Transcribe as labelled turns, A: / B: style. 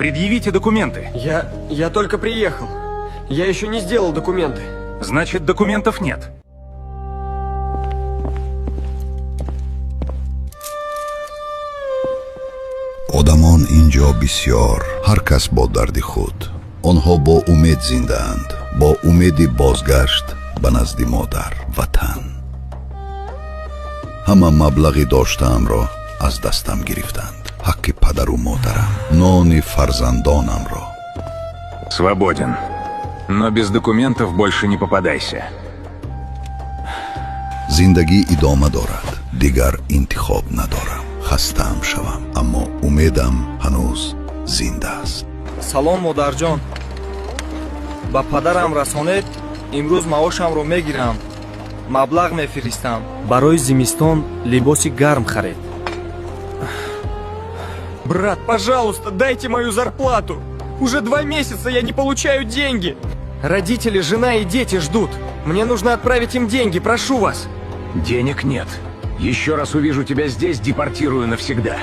A: Предъявите документы.
B: Я только приехал. Я еще не сделал документы.
A: Значит, документов нет.
C: Одамон ин ҷо бисёр, ҳар кас бо дарди худ. Онҳо бо умед зиндаанд, бо умеди бозгашт ба назди модар ватан. Ҳама маблағи доштаамро аз дастам гирифтанд, ҳаққи падару модарам, нони фарзандонамро.
A: Свободен. Но без документов больше не попадайся.
C: Зиндагӣ идома дорад, дигар интихоб надорам. Хастаам шавам, аммо умедам ҳанӯз зинда аст.
D: Салом, модарҷон. Ба падарам расонед, имрӯз маошамро мегирам, маблағ мефиристам. Барои зимистон либоси гарм харед.
B: Брат, пожалуйста, дайте мою зарплату. Уже 2 месяца я не получаю деньги. Родители, жена и дети ждут. Мне нужно отправить им деньги, прошу вас.
A: Денег нет. Еще раз увижу тебя здесь, депортирую навсегда.